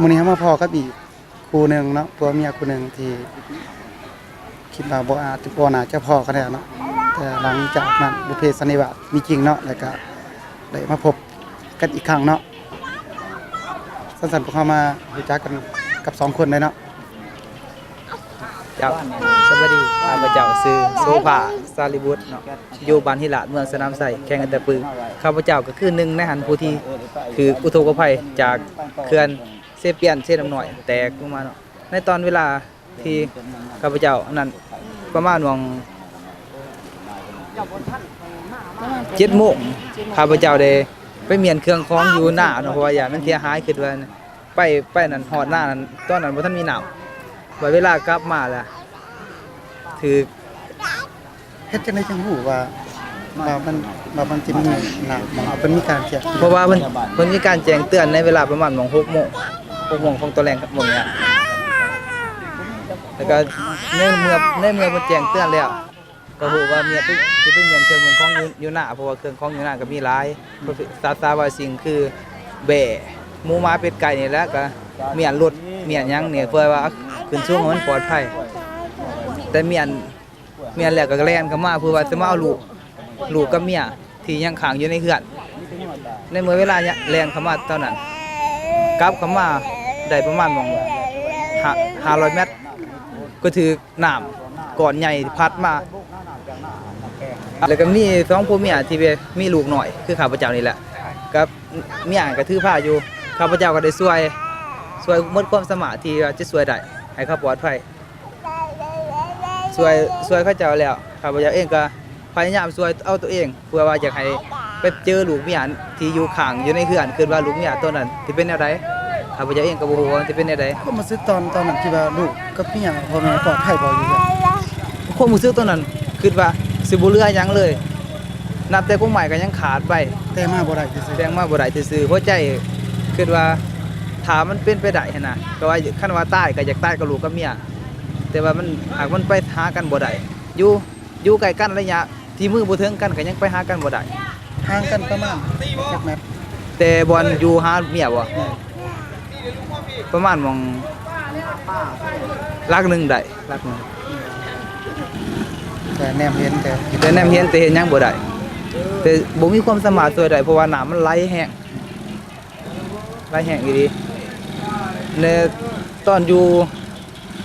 ມື້ນີ້ເຮົາມາພໍ້ກັບອີກຄູ່ໜຶ່ງເນາະ ຜົວເມຍຄູ່ໜຶ່ງທີ່ຄິດວ່າບໍ່ອາດ ບໍ່ໜ້າຈະພໍ້ກັນແລ້ວເນາະ ແຕ່ຫຼັງຈາກນັ້ນບຸບເພສັນນິວາດມີຈິງເນາະ ແລ້ວກະໄດ້ມາພົບກັນອີກຄັ້ງເນາະ. ຊັ້ນໆ ພວກເຮົາມາຮູ້ຈັກກັນກັບສອງຄົນເລີຍເນາະ. ເຈົ້າ ສະບາຍດີ ຂ້າພະເຈົ້າຊື່ໂສພາ ສາລີບຸດເນາະ ຢູ່ບ້ານຫີລາດ ເມືອງສະໜາມໄຊ ແຂວງອັດຕະປື. ຂ້າພະເຈົ້າກໍຄືໜຶ່ງໃນຫັ້ນ ຜູ້ທີ່ຖືກອຸທົກກະໄພຈາກເຂື່ອນເຊປຽນ ເຊນ້ຳນ້ອຍ ແຕກລົງມາເນາະ. ໃນຕອນເວລາທີ່ຂ້າພະເຈົ້ານັ້ນ ປະມານຫວ່າງເຈັດໂມງ ຂ້າພະເຈົ້າໄດ້ໄປມ້ຽນເຄື່ອງຂອງຢູ່ນາເນາະ ເພາະວ່າຢ້ານມັນເສຍຫາຍ ຄິດວ່າ ໄປ ໄປນັ້ນ ຮອດນານັ້ນ ຕອນນັ້ນບໍ່ທັນມີນ້ຳ ບັດເວລາກັບມາລະ ຖືກ ເຮັດຈັ່ງໃດຈຶ່ງຮູ້ວ່າ ວ່າມັນ ວ່າມັນຈະມີນ້ຳ ເພິ່ນມີການແຈ້ງເຕືອນ? ເພາະວ່າເພິ່ນ ເພິ່ນມີການແຈ້ງເຕືອນໃນເວລາປະມານໝ່ອງຫົກໂມງ ຫົກໂມງຂອງຕອນແລງ ບາງຢ່າງ ແລ້ວກໍໃນເມື່ອ ໃນເມື່ອເພິ່ນແຈ້ງເຕືອນແລ້ວ ກໍຮູ້ວ່າເມຍໄປ ຊິໄປມ້ຽນເຄື່ອງມ້ຽນຂອງຢູ່ ຢູ່ນາ ເພາະວ່າເຄື່ອງຂອງຢູ່ນາກໍມີຫຼາຍ ສາ ສາ ສາບາງສິ່ງ ຄືແບ້ ໝູ ໝາ ເປັດ ໄກ່ ນີ້ແຫຼະ ກໍມ້ຽນລົດ ມ້ຽນຫຍັງນີ້ ເພື່ອວ່າຂຶ້ນສູງໃຫ້ມັນປອດໄພ. ແຕ່ມ້ຽນ ມ້ຽນແລ້ວກໍແລ່ນເຂົ້າມາ ເພື່ອວ່າຊິມາເອົາລູກ ລູກກັບເມຍທີ່ຍັງຄ້າງຢູ່ໃນເຮືອນ. ໃນເມື່ອເວລາແລ່ນເຂົ້າມາຕອນນັ້ນ ກັບເຂົ້າມາໄດ້ປະມານໝ່ອງຫ້າ ຫ້າຮ້ອຍແມັດ ກໍຖືກ ນ້ຳກ້ອນໃຫຍ່ພັດມາ ແລ້ວກໍມີສອງຜົວເມຍທີ່ແບບມີລູກນ້ອຍ ຄືຂ້າພະເຈົ້ານີ້ແຫຼະ ກັບເມຍກໍຖືພາຢູ່. ຂ້າພະເຈົ້າກໍໄດ້ຊ່ວຍ ຊ່ວຍໝົດຄວາມສາມາດທີ່ວ່າຈະຊ່ວຍໄດ້ ໃຫ້ເຂົາປອດໄພ ຊ່ວຍ ຊ່ວຍເຂົາເຈົ້າແລ້ວ ຂ້າພະເຈົ້າເອງກໍພະຍາຍາມຊ່ວຍເອົາຕົວເອງ ເພື່ອວ່າຢາກໃຫ້ໄປເຈີລູກເມຍທີ່ຢູ່ຄ້າງຢູ່ໃນເຮືອນ ຄິດວ່າລູກເມຍຕົວນັ້ນຊິເປັນແນວໃດ. ຂ້າພະເຈົ້າເອງກໍບໍ່ຮູ້ວ່າມັນຊິເປັນແນວໃດ. ຄວາມຮູ້ສຶກຕອນ ຕອນນັ້ນ ທີ່ວ່າລູກກັບເມຍ ພໍ່ແມ່ປອດໄພບໍ່ຢູ່ເຮືອນ? ຄວາມຮູ້ສຶກຕອນນັ້ນ ຄິດວ່າຊິບໍ່ເຫຼືອຫຍັງເລີຍ ນັບແຕ່ກົງໄມ້ກໍຍັງຂາດໄປ ແຕ່ງມາບໍ່ໄດ້ຊື່ໆ ແຕ່ງມາບໍ່ໄດ້ຊື່ໆ. ຫົວໃຈຄິດວ່າ ຖ້າມັນເປັນໄປໄດ້ຫັ້ນນະ ກໍວ່າຄັນວ່າຕາຍກໍຢາກຕາຍກັບລູກກັບເມຍ ແຕ່ວ່າມັນ ຫາກມັນໄປຫາກັນບໍ່ໄດ້ ຢູ່ ຢູ່ໃກ້ກັນ ໄລຍະທີ່ມືບໍ່ເຖິງກັນກໍຍັງໄປຫາກັນບໍ່ໄດ້. ຫ່າງກັນປະມານຈັກແມັດ? ແຕ່ບ່ອນຢູ່ຫາເມຍບໍ່? ແມ່ນ. ປະມານໝ່ອງຫຼັກໜຶ່ງໄດ້ ຫຼັກໜຶ່ງ ແຕ່ແນມເຫັນ ແຕ່ ແຕ່ແນມເຫັນ ແຕ່ເຮັດຫຍັງບໍ່ໄດ້ ແຕ່ບໍ່ມີຄວາມສາມາດຊ່ວຍໄດ້ ເພາະວ່ານ້ຳມັນໄຫຼແຮງ. ຫຼາຍແຮງອີ່ຫຼີ ແລະ ຕອນຢູ່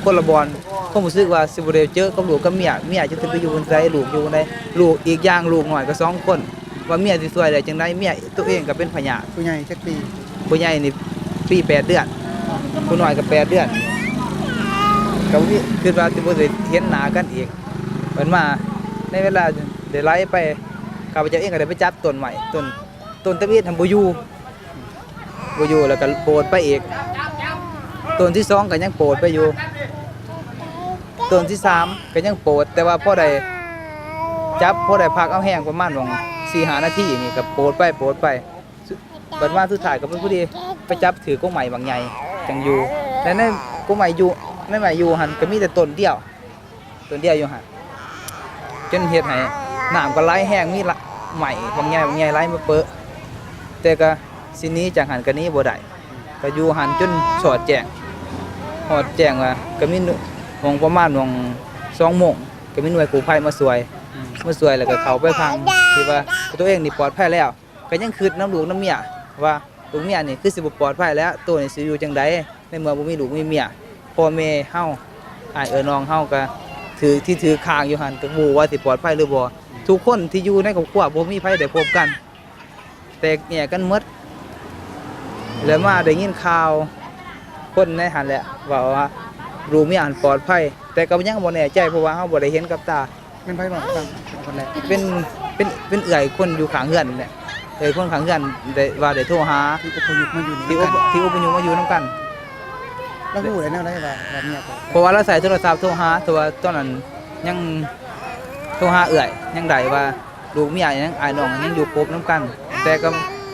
ຄົນລະບ່ອນ ຄວາມຮູ້ສຶກວ່າຊິບໍ່ໄດ້ເຈີກັບລູກກັບເມຍ ເມຍຈະໄປຢູ່ໃສ ລູກຢູ່ໃດ ລູກ ອີກຢ່າງລູກນ້ອຍກໍສອງຄົນ ວ່າເມຍຊິຊ່ວຍໄດ້ຈັ່ງໃດ ເມຍໂຕເອງກໍເປັນພະຍາດ. ຜູ້ໃຫຍ່ຈັກປີ? ຜູ້ໃຫຍ່ນີ້ປີແປດເດືອນ ຜູ້ນ້ອຍກໍແປດເດືອນ ກໍບໍ່ມີ ຄິດວ່າຊິບໍ່ໄດ້ເຫັນໜ້າກັນອີກ. ເພິ່ນມາໃນເວລາໄດ້ໄຫຼໄປ ຂ້າພະເຈົ້າເອງກໍໄດ້ໄປຈັບຕົ້ນໄມ້ ຕົ້ນ ຕົ້ນຕະເວັດຫັ້ນບໍ່ຢູ່ ບໍ່ຢູ່ ແລ້ວກໍໂປດໄປອີກ ຕົ້ນທີສອງກໍຍັງໂປດໄປຢູ່ ຕົ້ນທີສາມກໍຍັງໂປດ ແຕ່ວ່າພໍໄດ້ຈັບ ພໍໄດ້ພັກເອົາແຮງປະມານຫວ່າງສີ່ຫ້ານາທີນີ້ກໍໂປດໄປ ໂປດໄປ ບັດມາສຸດທ້າຍກໍພໍດີໄປຈັບຖືກກົງໄມ້ບັກໃຫຍ່ຈັ່ງຢູ່ ແລະ ໃນກົງໄມ້ຢູ່ ໃນໄມ້ຢູ່ຫັ້ນກໍມີແຕ່ຕົ້ນດຽວ ຕົ້ນດຽວຢູ່ຫັ້ນ ຈົນເຮັດໃຫ້ນ້ຳກໍໄຫຼແຮງ ມີໄມ້ບັກໃຫຍ່ ບັກໃຫຍ່ໄຫຼມາເປິະ ແຕ່ກໍຊິໜີຈາກຫັ້ນກໍໜີບໍ່ໄດ້ ກໍຢູ່ຫັ້ນຈົນຊອດແຈ້ງ ຮອດແຈ້ງວ່າກໍມີຫວ່າງປະມານຫວ່າງສອງໂມງ ກໍມີໜ່ວຍກູ້ໄພມາຊ່ວຍ ອືມ ມາຊ່ວຍ ແລ້ວກໍເຂົ້າໄປພັງ ຄິດວ່າຕົວເອງນີ້ປອດໄພແລ້ວ ກໍຍັງຄິດນຳລູກນຳເມຍວ່າ ລູກເມຍນີ້ຄືຊິບໍ່ປອດໄພແລ້ວ ໂຕນີ້ຊິຢູ່ຈັ່ງໃດ ໃນເມື່ອບໍ່ມີລູກມີເມຍ ພໍ່ແມ່ເຮົາ ອ້າຍເອື້ອຍນ້ອງເຮົາກໍຖືກ ທີ່ຖືກຄ້າງຢູ່ຫັ້ນ ກໍບໍ່ຮູ້ວ່າຊິປອດໄພຫຼືບໍ່. ທຸກຄົນທີ່ຢູ່ໃນຄອບຄົວບໍ່ມີໃຜໄດ້ພົບກັນ ແຕກແຍກກັນໝົດ ແລ້ວມາໄດ້ຍິນຂ່າວຄົນໃນຫັ້ນແຫຼະເວົ້າວ່າ ລູກເມຍຫັ້ນປອດໄພ ແຕ່ກໍຍັງບໍ່ແນ່ໃຈ ເພາະວ່າເຮົາບໍ່ໄດ້ເຫັນກັບຕາ. ແມ່ນໃຜເວົ້າໃຫ້ຟັງເປັນຄົນແລກ? ເປັນ ເປັນ ເປັນເອື້ອຍຄົນຢູ່ຂ້າງເຮືອນນີ້ແຫຼະ ເອື້ອຍຄົນຂ້າງເຮືອນໄດ້ວ່າໄດ້ໂທຫາ ທີ່ອົບພະຍົບມາຢູ່ນຳກັນ ທີ່ອົບ ທີ່ອົບພະຍົບມາຢູ່ນຳກັນ ລາວຮູ້ໄດ້ແນວໃດວ່າ ວ່າເມຍໂທ? ເພາະວ່າລາວໃຊ້ໂທລະສັບໂທຫາ ແຕ່ວ່າຕອນນັ້ນຍັງໂທຫາເອື້ອຍ ຍັງໄດ້ວ່າລູກເມຍຍັງ ອ້າຍນ້ອງຍັງຢູ່ຄົບນຳກັນ ແຕ່ກໍ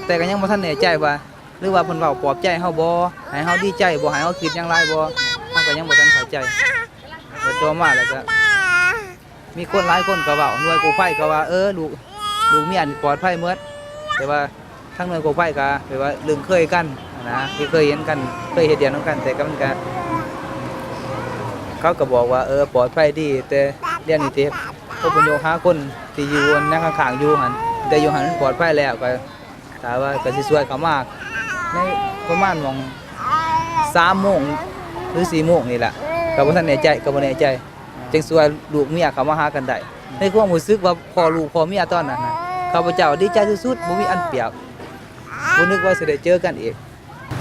ແຕ່ກໍຍັງບໍ່ທັນແນ່ໃຈວ່າ ຫຼືວ່າເພິ່ນເວົ້າປອບໃຈເຮົາບໍ່ ໃຫ້ເຮົາດີໃຈບໍ່ ໃຫ້ເຮົາຄິດຫຍັງຫຼາຍບໍ່ ເຮົາກໍຍັງບໍ່ທັນເຂົ້າໃຈ. ແລ້ວຕໍ່ມາແລ້ວກໍມີຄົນຫຼາຍຄົນກໍເວົ້າ ໜ່ວຍກູ້ໄພກໍວ່າ ເອີ ລູກ ລູກເມຍນີ້ປອດໄພໝົດ ແຕ່ວ່າທາງໜ່ວຍກູ້ໄພກໍແບບວ່າລຶ້ງເຄີຍກັນ ນະ ທີ່ເຄີຍເຫັນກັນ ເຄີຍເຮັດວຽກນຳກັນ ແຕ່ກໍມັນກະ ເຂົາກໍບອກວ່າ ເອີ ປອດໄພດີ ແຕ່ດຽວນີ້ຊິອົບພະຍົບຫາຄົນທີ່ຢູ່ນະ ຂ້າງໆຢູ່ຫັ້ນ ແຕ່ຢູ່ຫັ້ນມັນປອດໄພແລ້ວ ກໍຖ້າວ່າກໍຊິຊ່ວຍເຂົ້າມາໃນປະມານໝ່ອງສາມໂມງ ຫຼື ສີ່ໂມງນີ້ແຫຼະ ກໍບໍ່ທັນແນ່ໃຈ ກໍບໍ່ແນ່ໃຈ ຈຶ່ງຊ່ວຍລູກເມຍເຂົ້າມາຫາກັນໄດ້. ໃນຄວາມຮູ້ສຶກວ່າພໍ່ລູກພໍ່ເມຍຕອນນັ້ນນະ ຂ້າພະເຈົ້າດີໃຈສຸດໆ ບໍ່ມີອັນປຽບ ບໍ່ນຶກວ່າຊິໄດ້ເຈີກັນອີກ.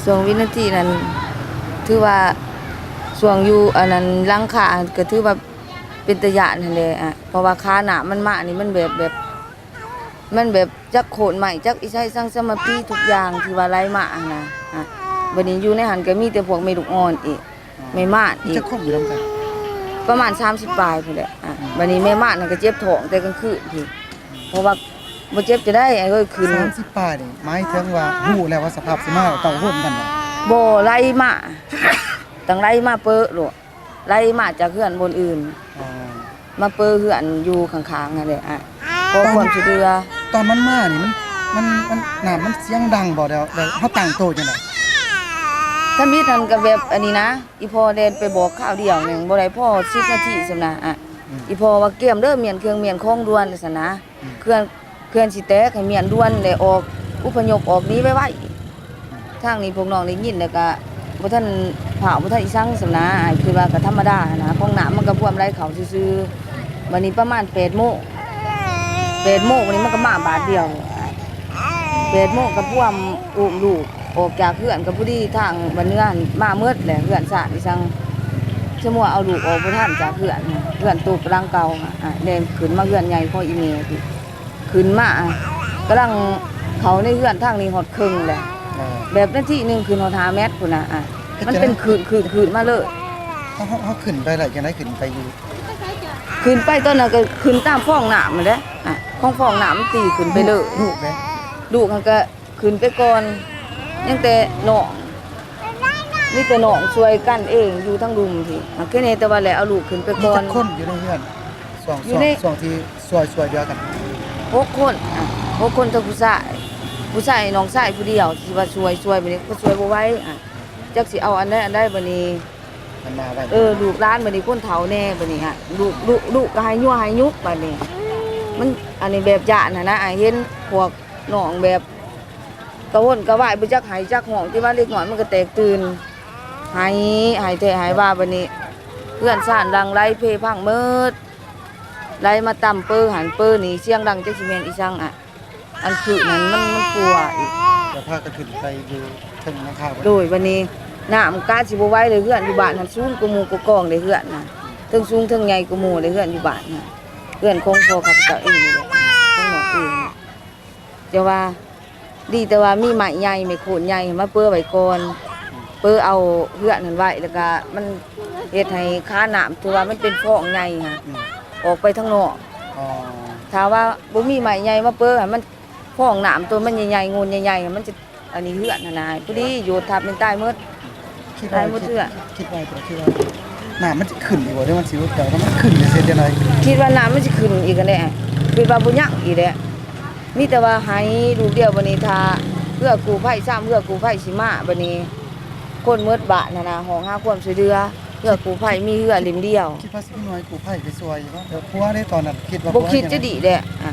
ຊ່ວງວິນາທີນັ້ນ ຖືວ່າຊ່ວງຢູ່ອັນນັ້ນຫຼັງຄາ ກໍຖືວ່າເປັນຕາຢ້ານຫັ້ນແຫຼະ ອະ ເພາະວ່າຂານ້ຳມັນມານີ້ ມັນແບບ ແບບ ມັນແບບຈັກໂຄນໄມ້ ຈັກອີ່ໄສສັງສະມາປີ ທຸກຢ່າງທີ່ວ່າໄຫຼມາຫັ້ນນະ ອະ ບັດນີ້ຢູ່ໃນຫັ້ນກໍມີແຕ່ພວກແມ່ລູກອ່ອນອີກ ແມ່ມາດອີກ ຈັກຄົນຢູ່ນຳກັນ? ປະມານສາມສິບປາຍພຸ້ນແຫຼະ ອະ ອືມ ບັດນີ້ແມ່ມາດນັ້ນກໍເຈັບທ້ອງແຕ່ກາງຄືນພຸ້ນ ເພາະວ່າບໍ່ເຈັບຈະໄດ້ ອ້າຍເອີຍ ຂຶ້ນ ສາມສິບປາຍນີ້ ໝາຍເຖິງວ່າຮູ້ແລ້ວວ່າສະພາບຊິມາເຕົ້າໂຮມກັນບໍ່? ບໍ່ ໄຫຼມາ ຕັ້ງໄຫຼມາເປີະໂລດ ໄຫຼມາຈາກເຮືອນບ່ອນອື່ນ ອາ ມາເປີເຮືອນຢູ່ຂ້າງໆຫັ້ນແຫຼະ ອ້າຍ ຂໍຄວາມຊ່ວຍເຫຼືອ. ຕອນມັນມານີ້ ມັນ ມັນ ມັນ ນ້ຳມັນສຽງດັງບໍ່? ແລ້ວ ແລ້ວເຮົາຕັ້ງໂຕຈັ່ງໃດ? ທຳອິດຫັ້ນກໍແບບອັນນີ້ນະ ອີ່ພໍ່ແລ່ນໄປບອກຄາວດຽວໜຶ່ງບໍ່ໄດ້ພໍສິບນາທີຊ້ຳນະ ອາ ອືມ ອີ່ພໍ່ວ່າກຽມເດີ ມ້ຽນເຄື່ອງມ້ຽນຂອງດ່ວນ ວ່າຊັ້ນນະ ອືມ ເຄື່ອງ ເຄື່ອງຊິແຕກ ໃຫ້ມ້ຽນດ່ວນ ແລະ ອອກ ອົບພະຍົບອອກໜີໄວໆ. ທາງນີ້ພວກນ້ອງໄດ້ຍິນແລ້ວກະບໍ່ທັນພ້າວ ບໍ່ທັນອີ່ສັງຊ້ຳນະ ອ້າຍ ຄືວ່າກະທຳມະດາຫັ້ນນະ ຂອງນ້ຳມັນກະພວມໄຫຼເຂົ້າຊື່ໆ. ບັດນີ້ປະມານແປດໂມງ ແປດໂມງ ບັດນີ້ມັນກະມາບາດດຽວ ແປດໂມງກະພວມ ອຸ້ມລູກອອກຈາກເຮືອນ ກະພໍດີທາງບ້ານເໜືອຫັ້ນມາໝົດແຫຼະ ເຮືອນຊານອີ່ສັງ ສະມົວເອົາລູກອອກບໍ່ທັນຈາກເຮືອນ ເຮືອນໂຕກະຫຼັງເກົ່າ ອາ ແລ່ນຂຶ້ນມາເຮືອນໃຫຍ່ຂອງອີ່ແມ່ພຸ້ນ. ຂຶ້ນມາ ກຳລັງເຂົ້າໃນເຮືອນທາງນີ້ຮອດເຄິ່ງແລ້ວ ເອີ ແບບນາທີໜຶ່ງຂຶ້ນຮອດຫ້າແມັດພຸ້ນນະ ອາ ມັນເປັນຄື້ນໆໆມາເລີຍ. ເຮົາ ເຮົາ ເຮົາຂຶ້ນໄປໄດ້ຈັ່ງໃດ? ຂຶ້ນໄປຢູ່ ຂຶ້ນໄປຕອນນັ້ນກໍຂຶ້ນຕາມຟອງນ້ຳຫັ້ນແຫຼະ ອາ ຂອງຟອງນ້ຳມັນຕີຂຶ້ນໄປເລີຍ. ລູກ ລູກເດ້? ລູກຫັ້ນກໍ ຂຶ້ນໄປກ່ອນ ຍັງແຕ່ນ້ອງ ມີແຕ່ນ້ອງຊ່ວຍກັນເອງຢູ່ທາງລຸ່ມພີ້ ຫາກແຄ່ນີ້ ແຕ່ວ່າແລ້ວເອົາລູກຂຶ້ນໄປກ່ອນ. ມີຈັກຄົນຢູ່ໃນເຮືອນ ຊ່ວງ ຢູ່ໃນ ຊ່ວງ ຊ່ວງທີ່ຊ່ວຍ ຊ່ວຍເຫຼືອກັນ? ຫົກຄົນ ອາ ຫົກຄົນ ທັງຜູ້ຊາຍ ຜູ້ຊາຍ ນ້ອງຊາຍຜູ້ດຽວທີ່ວ່າຊ່ວຍ ຊ່ວຍ ບັດນີ້ກໍຊ່ວຍບໍ່ໄຫວ ອາ ຈັກຊິເອົາອັນໃດ ອັນໃດ ບັດນີ້ ເອີ ລູກຫຼານ ບັດນີ້ຄົນເຖົ້າແດ່ ບັດນີ້ ອາ ລູກ ລູກ ລູກກໍໃຫ້ຍົວໃຫ້ຍຸກ ບັດນີ້ ມັນ ອັນນີ້ແບບຢ້ານຫັ້ນນະ ອາ ເຫັນພວກ ນ້ອງແບບກະວົນກະວາຍ ບໍ່ຈັກໄຫ້ຈັກຮ້ອງ ທີ່ວ່າເດັກນ້ອຍມັນກະແຕກຕື່ນ ໄຫ້ ໄຫ້ແທ້ໄຫ້ວ່າ ບັດນີ້ເຮືອນຊານຫຼັ່ງໄຫຼເພພັງໝົດ ໄຫຼມາຕຳເປີຫັ້ນເປີນີ້ ສຽງດັງຈັກຊິແມ່ນອີ່ສັງ ອະ ອັນຄືນັ້ນມັນ ມັນກົວອີກ. ແລ້ວພາກັນຂຶ້ນໄປຢູ່ເທິງຫຼັງຄາບໍ່? ໂດຍ ບັດນີ້ນ້ຳກະຊິບໍ່ໄຫວເລີຍ ເຮືອນຢູ່ບ້ານຫັ້ນສູງກວ່າໝູ່ກວ່າກອງເດ້ ເຮືອນນະ ເທິງສູງເທິງໃຫຍ່ກວ່າໝູ່ເດ້ ເຮືອນຢູ່ບ້ານນະ ເຮືອນຂອງພໍ່ຂ້າພະເຈົ້າເອງນີ້ແຫຼະ ຂອງນ້ອງເອງ. ແຕ່ວ່າ ດີແຕ່ວ່າມີໄມ້ໃຫຍ່ ໄມ້ໂຄນໃຫຍ່ມາເປີໄວ້ກ່ອນ ເປີເອົາເຮືອນຫັ້ນໄວ້ ແລ້ວກະມັນເຮັດໃຫ້ຄານ້ຳ ຖືວ່າມັນເປັນຟອງໃຫຍ່ຫັ້ນ ອືມ ອອກໄປທາງນອກ. ອໍ ຖ້າວ່າບໍ່ມີໄມ້ໃຫຍ່ມາເປີຫັ້ນ ມັນ ຟອງນ້ຳໂຕມັນໃຫຍ່ໆ ໂງນໃຫຍ່ໆ ມັນຈະ ອັນນີ້ເຮືອນຫັ້ນນະ ພໍດີໂຍດທັບແມ່ນຕາຍໝົດ. ຄິດວ່າ ຕາຍໝົດເຮືອນ ຄິດ ຄິດວ່າ ຄິດວ່ານ້ຳມັນຊິຂຶ້ນອີກບໍ່ ຫຼືມັນຊິຫຼຸດໄປ ຖ້າມັນຂຶ້ນຊິເຮັດຈັ່ງໃດ? ຄິດວ່ານ້ຳມັນຊິຂຶ້ນອີກຫັ້ນແຫຼະ ຄິດວ່າບໍ່ຍັງອີກແຫຼະ ມີແຕ່ວ່າໄຫ້ລູກດຽວ. ບັດນີ້ຖ້າເຮືອກູ້ໄພ ຊາມເຮືອກູ້ໄພຊິມາ ບັດນີ້ຄົນໝົດບ້ານຫັ້ນນະ ຮ້ອງຫາຄວາມຊ່ວຍເຫຼືອ ເຮືອກູ້ໄພມີເຮືອເຫຼັ້ມດຽວ. ຄິດວ່າຊິມີໜ່ວຍກູ້ໄພໄປຊ່ວຍຢູ່ບໍ່? ແຕ່ຜົວເດ້ຕອນນັ້ນ ຄິດວ່າ ບໍ່ຄິດຈະດີແຫຼະ ອະ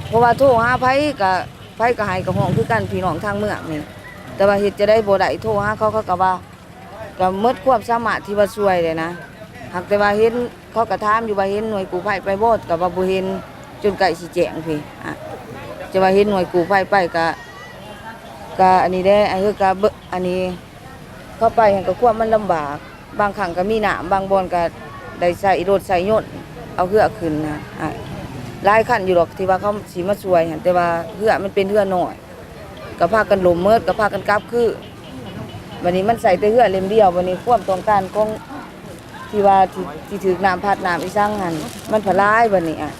ເພາະວ່າໂທຫາໃຜກະ ໃຜກໍໄຫ້ກໍຮ້ອງຄືກັນ ພີ່ນ້ອງທາງເມືອງນີ້ ແຕ່ວ່າເຮັດຈັ່ງໃດບໍ່ໄດ້ ໂທຫາເຂົາ ເຂົາກໍວ່າ ກໍໝົດຄວາມສາມາດທີ່ວ່າຊ່ວຍແຫຼະນະ. ຫາກແຕ່ວ່າເຫັນ ເຂົາກໍຖາມຢູ່ວ່າເຫັນໜ່ວຍກູ້ໄພໄປບໍ່ ກໍວ່າບໍ່ເຫັນ ຈົນໃກ້ຊິແຈ້ງພີ້ ອະ ຈະວ່າເຫັນໜ່ວຍກູ້ໄພໄປກໍ ກໍອັນນີ້ແຫຼະ ເອີ ກໍເບິ່ງ ອັນນີ້ ເຂົາໄປຫັ້ນກໍຄວາມມັນລຳບາກ ບາງຄັ້ງກໍມີນ້ຳ ບາງບ່ອນກໍໄດ້ໃຊ້ລົດໃຊ້ຍົນເອົາເຮືອຂຶ້ນນະ ອາ ຫຼາຍຄັນຢູ່ດອກທີ່ວ່າເຂົາຊິມາຊ່ວຍຫັ້ນ ແຕ່ວ່າເຮືອມັນເປັນເຮືອນ້ອຍ ກໍພາກັນລົ້ມໝົດ ກໍພາກັນກັບຄືນ. ບັດນີ້ມັນໃຊ້ແຕ່ເຮືອເຫຼັ້ມດຽວ ບັດນີ້ຄວາມຕ້ອງການຂອງ ທີ່ວ່າ ທີ່ ທີ່ຖືກນ້ຳພັດນ້ຳອີ່ສັງຫັ້ນ ມັນພະຫຼາຍບັດນີ້ ອະ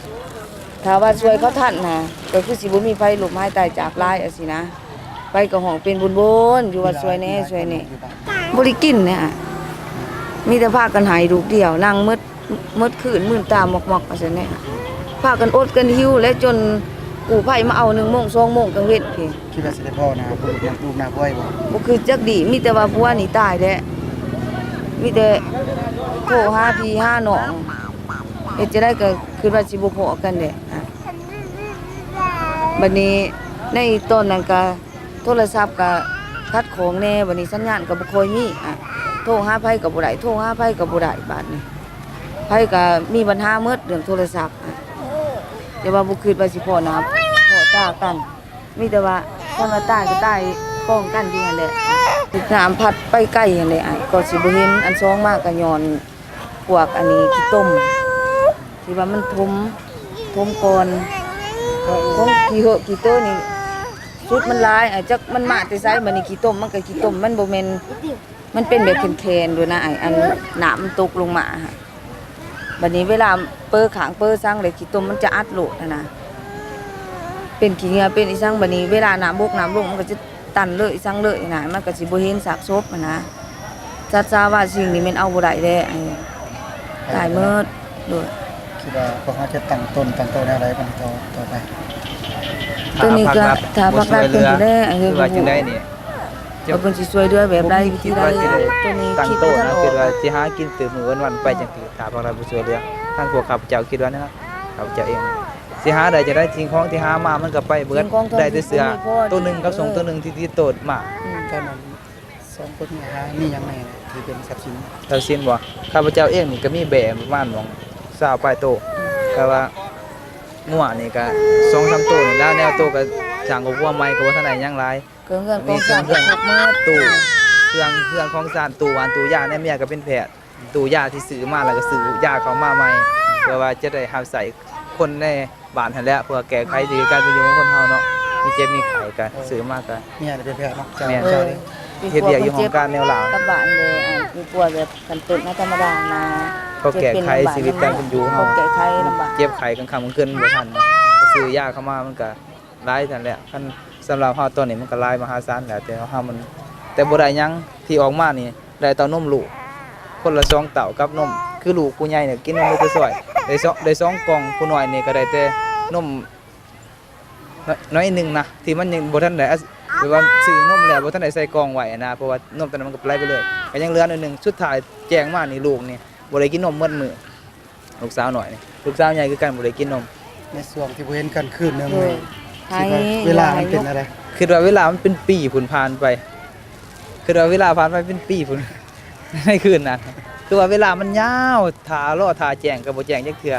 ຖ້າວ່າຊ່ວຍເຂົາທັນນະ ກໍຄືຊິບໍ່ມີໃຜລົ້ມຫາຍຕາຍຈາກຫຼາຍ ອະຊີ້ນະ. ໃຜກໍຮ້ອງເປັນບົນໆ ຢູ່ວ່າຊ່ວຍແດ່ ຊ່ວຍແດ່ ບໍ່ໄດ້ກິນແດ່ ມີແຕ່ພາກັນໄຫ້ລູກດຽວ ນັ່ງໝົດ ໝົດຄືນ ມືນຕາໝອກໆ ວ່າຊັ້ນແດ່ ພາກັນອົດກັນຫິວແຫຼະ ຈົນ ກູ້ໄພມາເອົາໜຶ່ງໂມງ ສອງໂມງກາງເວັນພີ້. ຄິດວ່າຊິໄດ້ພໍ້ໜ້າລູກ ລູກໜ້າຜົວບໍ່? ບໍ່ຄິດຈັກດີ ມີແຕ່ວ່າຜົວນີ້ຕາຍແຫຼະ ມີແຕ່ໂທຫາພີ່ຫານ້ອງ ເຮັດຈັ່ງໃດກໍຄິດວ່າຊິບໍ່ພໍ້ກັນແຫຼະ. ອາ ບັດນີ້ໃນຕອນນັ້ນກໍໂທລະສັບກໍຂັດຂ້ອງແດ່ ບັດນີ້ສັນຍານກໍບໍ່ຄ່ອຍມີ ອາ ໂທຫາໃຜກໍບໍ່ໄດ້ ໂທຫາໃຜກໍບໍ່ໄດ້ ບາດນີ້ໃຜກໍມີບັນຫາໝົດເລື່ອງໂທລະສັບ ອາ ແຕ່ວ່າບໍ່ຄິດວ່າຊິພໍ້ໜ້າພໍ້ຕາກັນ. ມີແຕ່ວ່າຄົນວ່າຕາຍກໍຕາຍກອງກັນຢູ່ຫັ້ນແຫຼະ ນ້ຳພັດໄປໄກຫັ້ນແຫຼະ ກໍຊິບໍ່ເຫັນອັນສອງມາກໍຍ້ອນພວກອັນນີ້ຂີ້ຕົມ ທີ່ວ່າມັນຖົມ ຖົມກ່ອນ ຂອງຂີ້ເຫີກຂີ້ເຕີນີ້ ຊຸດມັນຫຼາຍ ອາ ຈັກມັນມາແຕ່ໃສ ບັດນີ້ຂີ້ຕົມມັນກໍຂີ້ຕົມ ມັນບໍ່ແມ່ນ ມັນເປັນແບບແຂນໆໂດຍນະ ອັນນ້ຳມັນຕົກລົງມາ ບັດນີ້ເວລາເປີຂ້າງເປີສັງແລ້ວ ຂີ້ຕົມມັນຈະອັດໂລດຫັ້ນນະ ເປັນຂີ້ເຫຍື້ອເປັນອີ່ສັງ ບັດນີ້ເວລານ້ຳບົກນ້ຳລົງ ມັນກໍຈະຕັນເລີຍອີ່ສັງເລີຍນະ ມັນກໍຊິບໍ່ເຫັນຊາກສົບຫັ້ນນະ. ສັດສາວາສິ່ງນີ້ແມ່ນເອົາບໍ່ໄດ້ແລ້ວ ຕາຍໝົດ. ໂດຍ ຄິດວ່າພວກເຮົາຈະຕັ້ງຕົ້ນຕັ້ງໂຕແນວໃດບັດນີ້ຕໍ່ ຕໍ່ໄປ? ໂຕນີ້ກໍຖ້າພາກລັດເພິ່ນຊິແລ ຄືວ່າຈັ່ງໃດນີ້ ວ່າເພິ່ນຊິຊ່ວຍເຫຼືອແບບໃດ ວິທີໃດ ໂຕນີ້ຄິດບໍ່ທັນອອກ ຄິດວ່າຊິຫາກິນຕື່ມມື້ວັນໆໄປຈັ່ງຊີ້ ຖ້າພາກລັດບໍ່ຊ່ວຍເຫຼືອ. ທາງພວກຂ້າພະເຈົ້າຄິດວ່າແນວນັ້ນ ຂ້າພະເຈົ້າເອງ ຊິຫາໄດ້ຈັ່ງໃດ ສິ່ງຂອງທີ່ຫາມາມັນກໍໄປເບິດ ໄດ້ແຕ່ເສື້ອໂຕໜຶ່ງກັບສົ້ງໂຕໜຶ່ງທີ່ຕິດໂຕມາ. ຕອນນັ້ນສອງຄົນນີ້ຫາມີຫຍັງແດ່ທີ່ເປັນຊັບສິນ? ຊັບສິນບໍ່? ຂ້າພະເຈົ້າເອງນີ້ກໍມີແບ້ປະມານໝ່ອງຊາວປາຍໂຕ ແຕ່ວ່າງົວນີ້ກໍສອງສາມໂຕນີ້ລະ ແນວໂຕກໍສ້າງຄອບຄົວໃໝ່ ກໍບໍ່ທັນໄດ້ຫຍັງຫຼາຍ. ເຄື່ອງເຮືອນຂອງຊານ ມີເຄື່ອງເຮືອນ ຄອບໝົດ ຕູ້ ເຄື່ອງເຮືອນຂອງຊານ ຕູ້ຫວ່ານຕູ້ຢາ ແນວເມຍກໍເປັນແພດ ຕູ້ຢາທີ່ຊື້ມາ ແລ້ວກໍຊື້ຢາເຂົ້າມາໃໝ່ ເພື່ອວ່າຈະໄດ້ຮັບໃຊ້ຄົນໃນບ້ານຫັ້ນແຫຼະ ເພື່ອແກ້ໄຂຊີວິດການເປັນຢູ່ຂອງຄົນເຮົາເນາະ ມີເຈັບມີໄຂ້ກໍຊື້ມາກໍ ເມຍເປັນແພດເນາະ ເຈົ້າ ແມ່ນ ເຈົ້າເດ້ ເຮັດວຽກຢູ່ຫ້ອງການແນວລາວ ກັບບ້ານເດ້ ອັນຜູ້ປ່ວຍແບບຂັ້ນຕົ້ນນະ ທຳມະດານະ ເພື່ອແກ້ໄຂຊີວິດການເປັນຢູ່ເຮົາ ເຈັບໄຂ້ລຳບາກ ເຈັບໄຂ້ກາງຄ່ຳກາງຄືນບໍ່ທັນ ຊື້ຢາເຂົ້າມາມັນກໍ ຫຼາຍຊັ້ນແຫຼະ ຄັນສຳລັບເຮົາຕອນນີ້ມັນກໍຫຼາຍມະຫາສານແລ້ວ ແຕ່ເຮົາມັນ ແຕ່ບໍ່ໄດ້ຫຍັງ ທີ່ອອກມານີ້ໄດ້ເຕົ້ານົມລູກ ຄົນລະສອງເຕົ້າກັບນົມ ຄືລູກຜູ້ໃຫຍ່ນີ້ກິນນົມໄດ້ແຕ່ຊ້ອຍ ໄດ້ສອງ ໄດ້ສອງກ່ອງ ຜູ້ນ້ອຍນີ້ກໍໄດ້ແຕ່ນົມໜ້ອຍໜຶ່ງນະ ທີ່ມັນຍັງບໍ່ທັນໄດ້ ແບບວ່າຊື້ນົມແລ້ວບໍ່ທັນໄດ້ໃສ່ກ່ອງໄວ້ນະ ເພາະວ່ານົມຕອນນັ້ນມັນກໍໄຫຼໄປເລີຍ ກໍຍັງເຫຼືອໜ້ອຍໜຶ່ງ ສຸດທ້າຍແຈ້ງມານີ້ລູກນີ້ບໍ່ໄດ້ກິນນົມໝົດມື້. ລູກສາວນ້ອຍນີ້ ລູກສາວໃຫຍ່ຄືກັນບໍ່ໄດ້ກິນນົມ ໃນຊ່ວງທີ່ບໍ່ເຫັນກັນຄືນໜຶ່ງ ໂດຍ ນີ້ ຄິດວ່າເວລາມັນເປັນແນວໃດ? ຄິດວ່າເວລາມັນເປັນປີພຸ້ນຜ່ານໄປ ຄິດວ່າເວລາຜ່ານໄປເປັນປີພຸ້ນ ໃນຄືນນັ້ນ ຄືວ່າເວລາມັນຍາວ ຖ້າລໍຖ້າແຈ້ງກໍບໍ່ແຈ້ງຈັກເທື່ອ